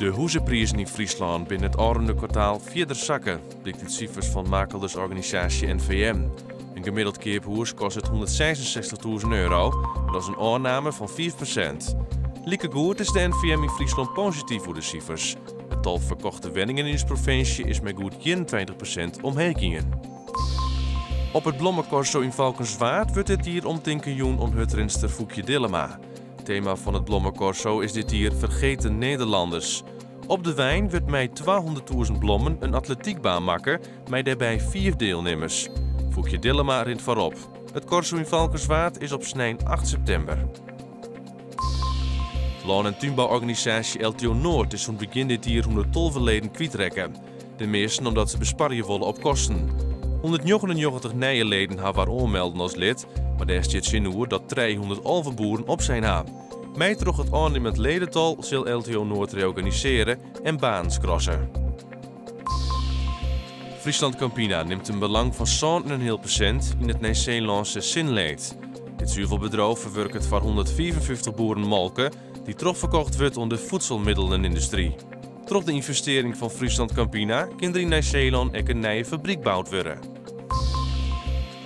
De hûzeprizen yn Fryslân binne it ôfrûne kwartaal fierder sakke, blykt út sifers fan makeldersorganisaasje NVM. In gemiddeld keaphûs kostet 166.000 euro en dat is in ôfname fan 5%. Likegoed is de NVM yn Fryslân posityf oer de sifers. It tal ferkochte wenningen yn ús provinsje is mei goed 21% omheech gien. Op it Blommekorso yn Valkenswaard wurdt dit jier omtinken jûn oan hurdrinster Foekje Dillema. Tema fan it Blommekorso is dit jier Vergeten Nederlanders. Op de wein wurdt mei 200.000 blommen in atletykbaan makke mei dêrby fiif dielnimmers. Foekje Dillema rint foarop. It korso yn Valkenswaard is op snein 8 septimber. Lân en túnbouorganisaasje LTO Noord is sûnt begjin dit jier 112 leden kwytrekke. De measten omdat se besparje wolle op kosten. 199 nije leden hawwe har oanmelden as lid, mar dêr stiet tsjinoer dat 311 boeren opsein ha. Mei troch it ôfnimmend ledetal sil LTO Noord reorganisearje en banen skrasse. Friesland Campina nimt in belang fan 7,5% yn it Nij-Seelânske Synlait. Dit suvelbedriuw ferwurket foar 155 boeren molke, dy't trochferkocht wurdt oan de voedselmiddelenindustry. Troch de ynvestearring fan Friesland Campina kin der yn Nij-Seelân ek in nije fabryk boud wurde.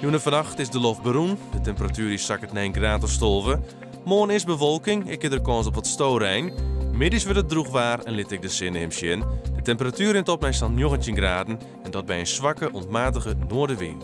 Jûn en fannacht is de loft berûn, de temperatuer is sakket nei in graad of 12. Moarn is bewolking, ek is der kâns op wat storein. Middeis wurdt it drûch waar en lit ek de sinne him sjen. De temperatuer rint op nei sa'n 19 graden en dat by in swakke oant matige noardewyn.